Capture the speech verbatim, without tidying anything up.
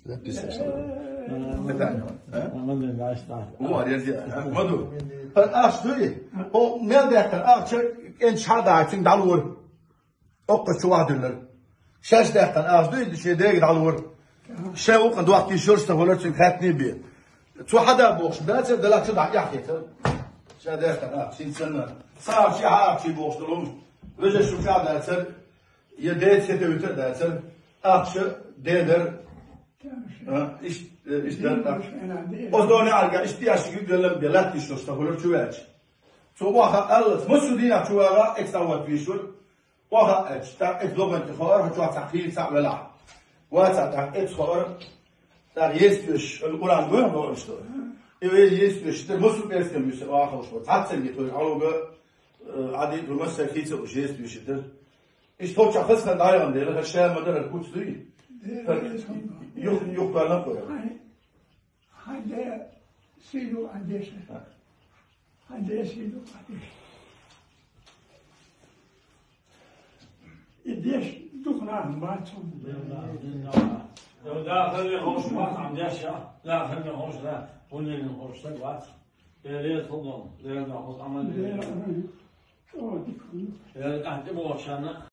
Записывай, что ли? Ма ду. Ахча дуй? Хьо мел даьккхина ахча кӀентий хьа а дац, цунга дӀалора. Оккхача чу вахдиллар. Шаьш даьккхина ахча дуй, шен дега дӀалора. Шен вукхун дохкий шурш ца хулар, цунга хаьттина бе. Цо хьада бохуш дацара, далахь чу дӀа эхь хетар. Ша даьккхина ахча, шин санна. Ца ахча, хьа ахча бохуш долу. Вежа шу ча дацара. Я деца хӀета вуьтур а дацара, ахча дедар, а, иш-, э, иш дар, а. Оцу дона аьлла, иш тӀе аьшка юкъ делла бе, латтийш долуш ца хуьлура чу ваьлча. Цо ваха аьлла, массо дийнахь чу вагӀа, экс а ватта вийшура, ваха аьлча, тӀаккха экс догӀан тӀе хоара, хьо чохь цхьа хийра цхьаъ велахь. Вацахь тӀаккха экс хоара, тӀаккха естуьйш, ан уран гойх бохуш ду. И вай естуьйш, тера массо пӀерскан вуьса вахалуш вара. Цхьацца гитойр хьалуга, э, Ӏади, ду массар хийца уж естуьйш и тера. Иштта хӀокху чохь хаза хан дӀайгӀан дела, хӀара ша ма дара, хӀара куц дуй? ХӀара юх-, юхкарна а кхойра. Хьан де сий ду, хьан деш? Хьан де сий ду, хьан деш? И деш дукха нах бац хьуна. Да, хӀара ховш бац, хьан деш, а? Да, хӀара ховш, да. ХӀунда ховш стаг вац? Э, леза хӀума, леза хӀума, амал леза. Леза, чӀогӀа дика хӀума. Леза, ахь тӀе бохучарна.